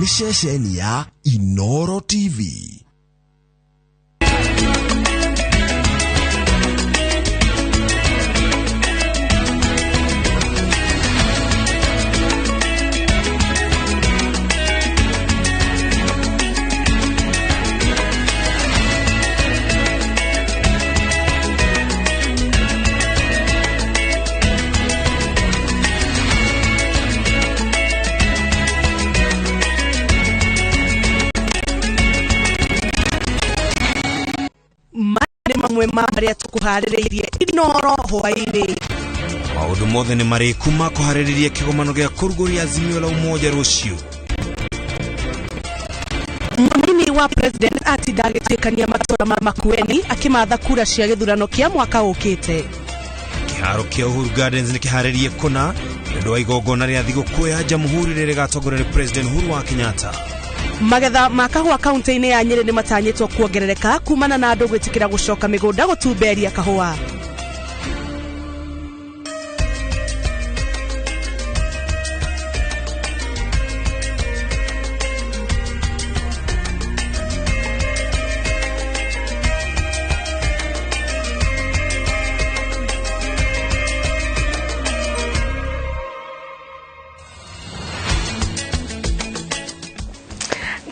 Nĩ ceceni ya Inoro TV. Nĩ mamwe ma marĩa tũkũharĩrĩirie Inoro hwaĩ-inĩ. Maũndũ mothe nĩ marĩku ma kũharĩrĩria kĩgomano gĩa kũrugũria Azimio la Umoja rũciũ. Mũnini wa president atinda agĩtuĩkania matũra ma Makueni akĩmatha kura cia gĩthurano kĩa mwaka ũkĩte. Kĩharo kĩa Uhuru Gardens nĩ kĩharĩrie kũna nĩ ũndũ wa igongona rĩa thigũkũ ya Jamhuri rĩrĩa rĩgatongorio nĩ President Uhuru wa Kenyatta. Magetha ma kahũa kaunti-inĩ ya Nyĩrĩ nĩ matanyĩtwo kuongerereka kumana na andũ gwĩtĩkĩra gũcoka mĩgũnda gũtumberia kahũa.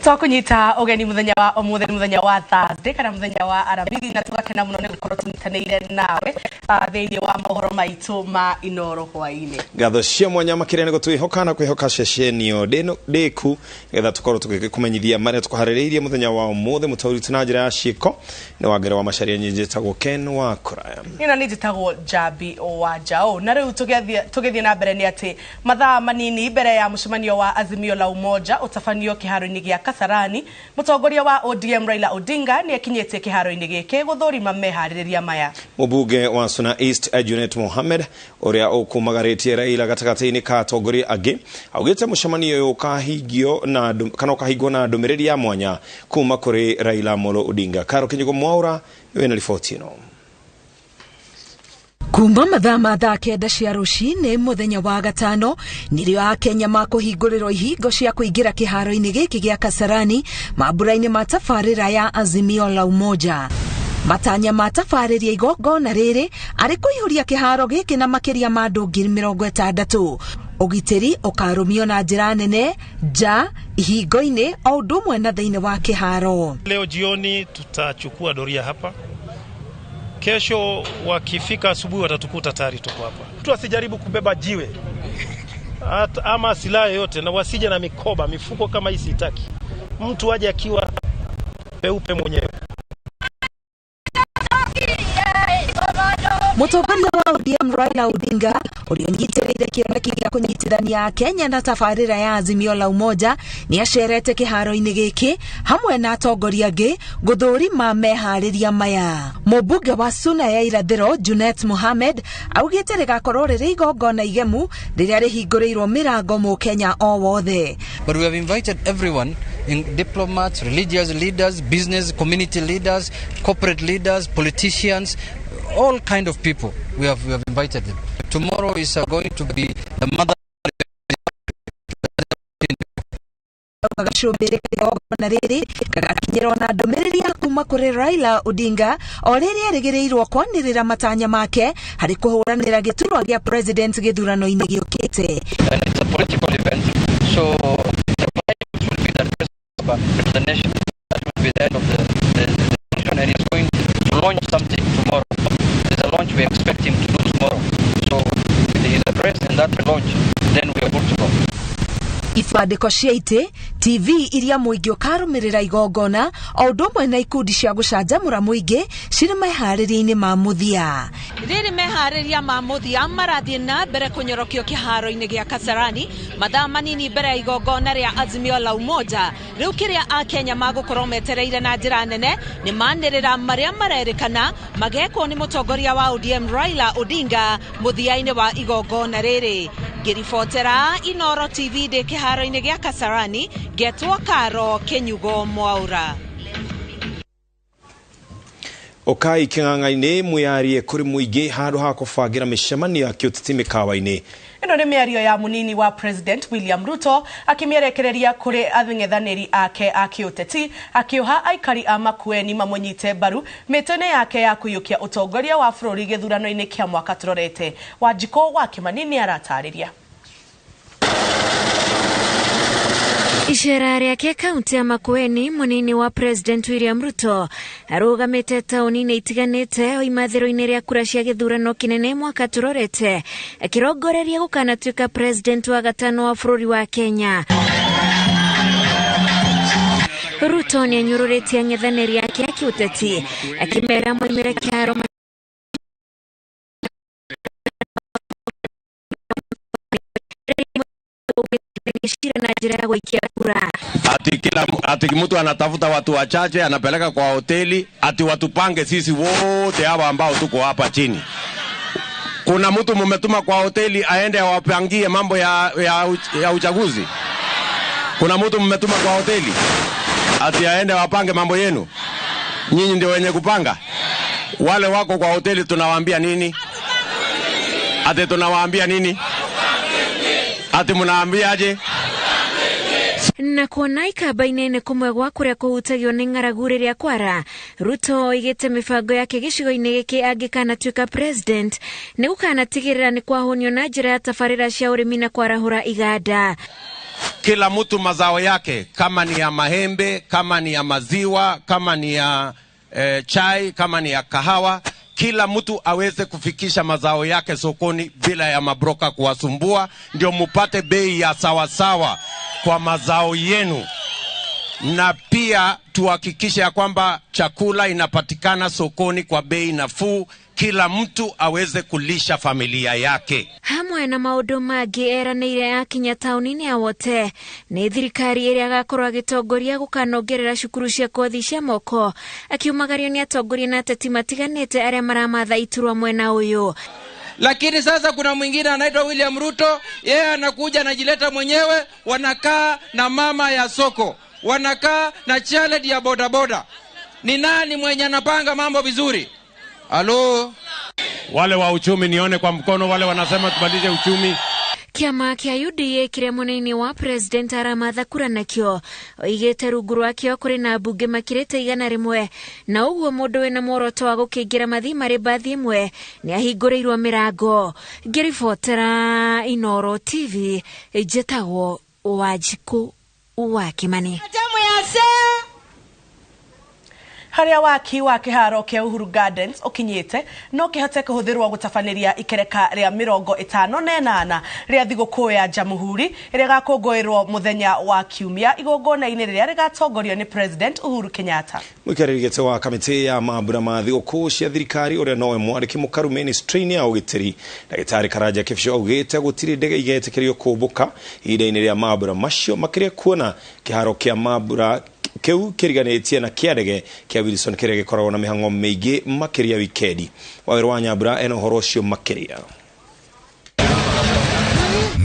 Twakunyita ũgeni mũthenya wa ũmũthĩ, nĩ mũthenya wa Thursday kana mũthenya wa Aramithi, na tũgakena mũno nĩ gũkorwo tũnyitanĩire nawe thĩinĩ wa mohoro maitũ ma Inoro hwaĩ-inĩ. Ngatho cia mwanya makĩria nĩ gũtwĩhoka na kwĩhoka ceceni ĩyo ndĩku nĩgetha tũkorwo tũgĩkũmenyithia marĩa tũkũharĩrĩirie mũthenya wa ũmũthĩ. Mũtaũri na njĩra ya ciĩko nĩ Wangere wa Macharia, nyingĩ njĩtagwo Ken wa Kũraya. Ĩno nĩ njĩtagwo Njambi wa Njaũ. Na rĩu tũgĩthiĩ na mbere nĩ atĩ mathaa manini mbere ya mũcemanio wa Azimio la Umoja ũtabanio kĩharo-inĩ gĩa Kasarani, mũtongoria wa ODM Raila Odinga nĩ akinyĩtie kĩharo-inĩ gĩkĩ gũthũrima meharĩrĩria maya. Mũmbunge wa Suna East Junet Mohamed ũrĩa ũkumagarĩtie Raila gatagatĩ-inĩ ka atongoria angĩ augĩte mũcemanio ũyũ ũkahingio na kana ũkahingwo na ndũmĩrĩri ya mwanya kuma kũrĩ Raila Amolo Odinga. Karo Kinyugo Mwaura wĩna riboti ĩno. Kuma mathaa ma thaa 9 cia rũcinĩ mũthenya wa gatano nĩrĩo akenya makũhingũrĩrwo ihingo cia kũingĩra kĩharo-inĩ gĩkĩ gĩa Kasarani mambura-inĩ ma tabarĩra ya Azimio la Umoja. Matanya ma tabarĩria igongona rĩrĩ arĩ kũihũria kĩharo gĩkĩ na makĩria ma andũ 60,000. Ũgitĩri ũkarũmio na njĩra nene nja ihingo-inĩ o ũndũ ũmwe na thĩinĩ wa kĩharo. Leo jioni tutachukua doria hapa. Kesho wakifika asubuhi watatukuta tayari tuko hapa. Mtu asijaribu kubeba jiwe ama silaha yoyote, na wasije na mikoba, mifuko kama hii sitaki. Mtu aje akiwa peupe mwenyewe. Mũtongoria wa ODM Raila Odinga ũrĩa ũnyitĩrĩire kĩoneki gĩa kũnyitithania Kenya na tabarĩra ya Azimio la Umoja nĩ acerete kĩharo-inĩ gĩkĩ hamwe na atongoria angĩ gũthũrima meharĩria maya. Mũmbunge wa Suna ya Irathĩro Junet Mohamed augĩte rĩgakorwo rĩrĩ igongona igemu rĩrĩa rĩhingũrĩirwo mĩrango mũkenya o wothe. But we have invited everyone, in diplomats, religious leaders, business community leaders, corporate leaders, politicians, all kind of people. We have invited them. Tomorrow is going to be the mother. Gacũmbĩrĩ igongona rĩrĩ gagakinyĩrwo na ndũmĩrĩri ya kuma kũrĩ Raila Odinga o rĩrĩa erĩgĩrĩirwo kwanĩrĩra matanya make harĩ kũhũranĩra gĩturwa gĩa president gĩthurano-inĩ gĩũkĩte. And it's a political event, so the vibes will be that the nation, that will be the end of the function, and he's going to launch something tomorrow. There's a launch we expect him to do tomorrow. So with his address and that launch, then we are good to go. Ibandĩko cia itĩ, TV iria mũingĩ ũkarũmĩrĩra igongona o ũndũ ũmwe na ikundi cia gũcanjamũra mũingĩ cirĩ meharĩria-inĩ ma mũthia. Rĩrĩ meharĩria ma mũthia marathiĩ na mbere kũnyorokio kĩharo-inĩ gĩa Kasarani mathaa manini mbere ya igongona rĩa Azimio la Umoja. Rĩu kĩrĩa akenya magũkorwo metereire na njĩra nene nĩ manĩrĩra marĩa marerĩkana magekwo nĩ mũtongoria wa ODM Raila Odinga mũthia-inĩ wa igongona rĩrĩ. Ngĩribotera Inoro TV ndĩ kĩharo-inĩ gĩa Kasarani, ngetwo Karo Kinyugo Mwaura. Ũkai kĩng'ang'a-inĩ mwĩyarie kũrĩ mũingĩ handũ ha kũbangĩra mĩcemanio ya kĩũteti mĩkawa-inĩ. Ĩno nĩ mĩario ya munini wa President William Ruto akĩmĩerekereria kũrĩ ang'ethanĩri ake a kĩũteti, akĩoha aikari a Makueni mamũnyite mbaru mĩtĩ-inĩ yake ya kũiyũkia ũtongoria wa bũrũri gĩthurano-inĩ kĩa mwaka tũrorete. Wanjikũ wa Kĩmani nĩ aratarĩria. Icera rĩake kaunti ya Makueni, munini wa President William Ruto arũgamĩte taũni-inĩ itiganĩte o imathĩro-inĩ rĩa kura cia gĩthurano kĩnene mwaka tũrorete, akĩrongoreria gũkanatuĩka president wa gatano wa bũrũri wa Kenya. Ruto nĩ anyũrũrĩtie ang'ethanĩri ake a kĩũteti akĩmera moimĩre kĩharo na njĩra ya gũikia kura. Ati kila ati mtu anatafuta watu wachache anapeleka kwa hoteli, ati watupange sisi wote hawa ambao tuko hapa chini. Kuna mtu mumetuma kwa hoteli aende awapangie mambo ya uchaguzi? Kuna mtu mmetuma kwa hoteli ati aende wapange mambo yenu? Nyinyi ndio wenye kupanga. Wale wako kwa hoteli tunawaambia nini? Ati tunawaambia nini? Ati mnaambia aje? Na kuona ikamba inene kumwe gwa kuria kuhutagio ni ng'aragu riria kwara, Ruto oigite mibango yake gĩcigo-inĩ gĩkĩ angĩkanatuĩka president nĩ gũkanatigĩrĩra nĩ kwahũnio na njĩra ya tabarĩra cia ũrĩmi na kwarahũra iganda. Kila mtu mazao yake, kama ni ya mahembe, kama ni ya maziwa, kama ni ya chai, kama ni ya kahawa, kila mtu aweze kufikisha mazao yake sokoni bila ya mabroka kuwasumbua, ndio mupate bei ya sawasawa kwa mazao yenu. Na pia tuhakikishe ya kwamba chakula inapatikana sokoni kwa bei nafuu, kila mtu aweze kulisha familia yake. Hamwe na maũndũ mangĩ eranĩire akinya taũni-inĩ ya Wote nĩ thirikari ĩrĩa agakorwo agĩtongoria gũkanongerera cukuru cia kothi cia moko, akiumagario nĩ atongoria na ateti matiganĩte arĩa maramatha iturwa mwena ũyũ. Lakini sasa kuna mwingine anaitwa William Ruto, yeye anakuja anajileta mwenyewe, wanakaa na mama ya soko, wanakaa na challenge ya bodaboda. Ni nani mwenye anapanga mambo vizuri? Halo? Wale wa uchumi nione kwa mkono, wale wanasema tubadilishe uchumi. Kĩama kĩa UDA kĩrĩa mũnini wa president aramatha kura nakĩo oigĩte rungu rwakĩo kũrĩ na mbunge makĩrĩte 100, na ũguo mũndũ wĩna muoroto wa gũkĩingĩra mathiĩ marĩ mbathi ĩmwe nĩ ahingũrĩirwo mĩrango. Ngĩribotera Inooro TV, njĩtagwo Wanjikũ wa Kĩmani. Haria waki wa kĩharo kĩa Uhuru Gardens ũkinyĩte no kĩhote kũhũthĩrwo gũtabanĩria ikereka rĩa 58 rĩa thigũkũ ya Jamhuri ĩrĩa ĩgakũngũĩrwo mũthenya wa Kiumia igongona-inĩ rĩrĩa rĩgatongorio nĩ President Uhuru Kenyatta. Mũikarĩri gĩtĩ wa kamĩtĩ ya mambura ma thigũkũ cia thirikari ũrĩa nowe mwandĩki mũkaru ministry-inĩ ya ũgitĩri Ndagĩtarĩ Karanja Kĩbicho augĩte gũtirĩ ndege igetĩkĩrio kũmbũka ihinda-inĩ rĩa mambura macio, makĩria kuona kĩharo kĩa mambura kĩu kĩriganĩtie na kĩa ndege kĩa Wilson kĩrĩa gĩkoragwo na mĩhang'o mĩingĩ makĩria wikendi. Wawĩra wa Nyambura ena ũhoro ũcio makĩria.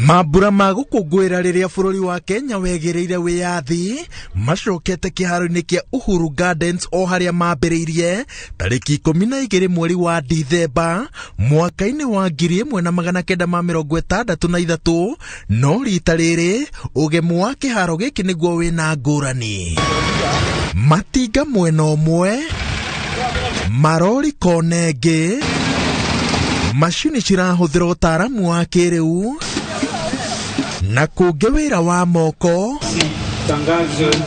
Mambura ma gũkũngũĩra rĩrĩa bũrũri wa Kenya wegĩrĩire wĩyathi macokete kĩharo-inĩ kĩa Uhuru Gardens o harĩa mambĩrĩirie tarĩki 12 mweri wa Dithemba mwaka-inĩ wa 1963, no rita rĩrĩ ũgemu wa kĩharo gĩkĩ nĩguo wĩna ngũrani. Matinga mwena ũmwe, marori kona ĩngĩ, macini cirahũthĩra ũtaaramu wa kĩrĩu na kũngĩ wĩra wa moko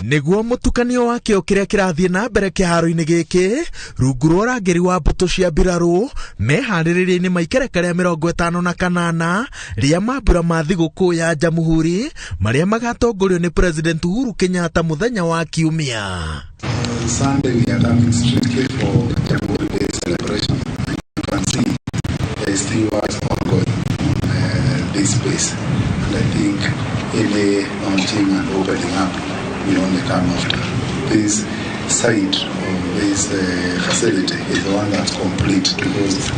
nĩguo mũtukanio wa kĩo kĩrĩa kĩrathiĩ na mbere kĩharo-inĩ gĩkĩ rungu rwa ũrangĩri wa mbũtũ cia mbirarũ meharĩrĩria-inĩ ma ikereka rĩa 58 rĩa mambura ma thigũkũ ya Jamhuri marĩa magatongorio nĩ President Uhuru Kenyatta mũthenya wa Kiumia. Sunday we are coming strictly for Jamhuri Day celebration. You can see there is still work ongoing on this space. And I think any launching and opening up will only come after. This site of this facility is the one that's complete because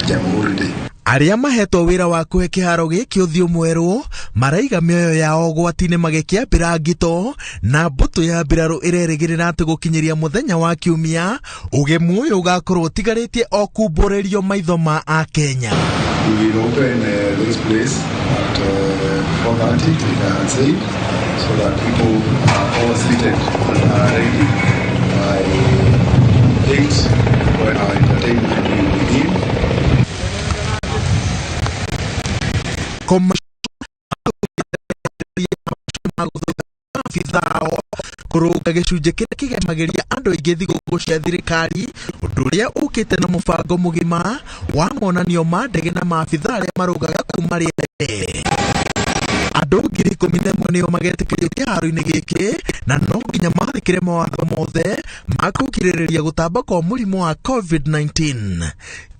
Jamhuri Day. Arĩa mahetwo wĩra wa kũhe kĩharo gĩkĩ ũthiũ mwerũ maraiga mĩoyo yao ũgwati-inĩ magĩkĩambĩra ngito, na mbũtũ ya mbirarũ ĩrerĩgĩrĩra atĩ gũkinyĩria mũthenya wa kiumia ũgemu ũyũ ũgakorwo ũtigarĩtie o kumbũrĩrio maitho ma Akenya. We will open this place at 4:30, like I had said, so that people are all seated and are ready by 8 when our entertainment will begin. Kũrũnga gĩcunjĩ kĩrĩa kĩgemagĩria andũ aingĩ thigũkũ cia thirikari, ũndũ ũrĩa ũkĩte na mũbango mũgima wa monanio ma ndege na maabitha arĩa marũgaga kuma rĩera-inĩ. Andũ 11,000 nĩo magetĩkĩrio kĩharo-inĩ gĩkĩ na no nginya mathĩkĩre mawatho mothe ma kũgirĩrĩria gũtamba kwa mũrimũ wa COVID-19.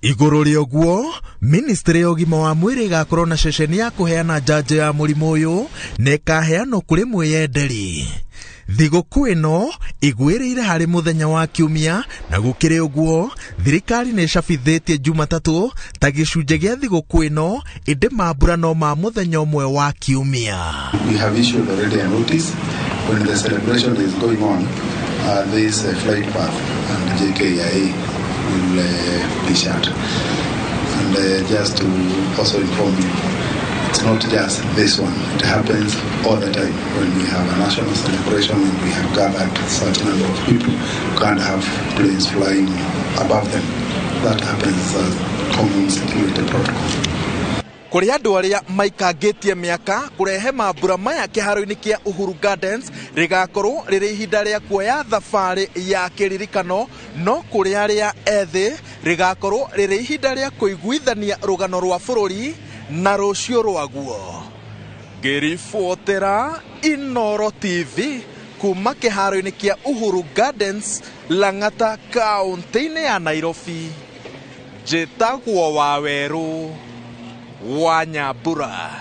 Igũrũ rĩa ũguo, ministry ya ũgima wa mwĩrĩ ĩgakorwo na ceceni ya kũheana njanjo ya mũrimũ ũyũ na ĩkaheanwo kũrĩ mwĩyenderi. Thigũkũ ĩno ĩgwĩrĩire harĩ mũthenya wa kiumia, na gũkĩrĩ ũguo thirikari nĩ ĩcabithĩtie Jumatatũ ta gĩcunjĩ gĩa thigũkũ ĩno, ĩndĩ mambura no ma mũthenya ũmwe wa kiumia. We have issued already a notice when the celebration is going on, this flight path and JKIA will be shut. And just to also inform you, it's not just this one. It happens all the time when we have a national celebration and we have gathered such a number of people. You can't have planes flying above them. That happens as common security protocol. Kũrĩ andũ arĩa maikangĩtie mĩaka kũrehe mambura maya kĩharo-inĩ kĩa Uhuru Gardens rĩgakorwo rĩrĩ ihinda rĩa kuoya thabarĩ ya kĩririkano, no kũrĩ arĩa ethĩ rĩgakorwo rĩrĩ ihinda rĩa kũiguithania rũgano rwa bũrũri na rũciũ rwaguo. Ngĩribotera Inooro TV kuma kĩharo-inĩ kĩa Uhuru Gardens, Lang'ata, kaũntĩ-inĩ ya Nairobi, njĩtagwo Wawerũ wa Nyambura.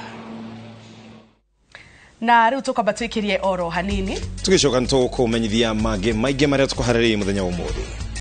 Na rĩu tũkwamba twĩkĩrie oro hanini tũgĩcoka nĩ tũkũmenyithia mangĩ maingĩ marĩa tũkũharĩrĩirie mũthenya wa ũmũthĩ.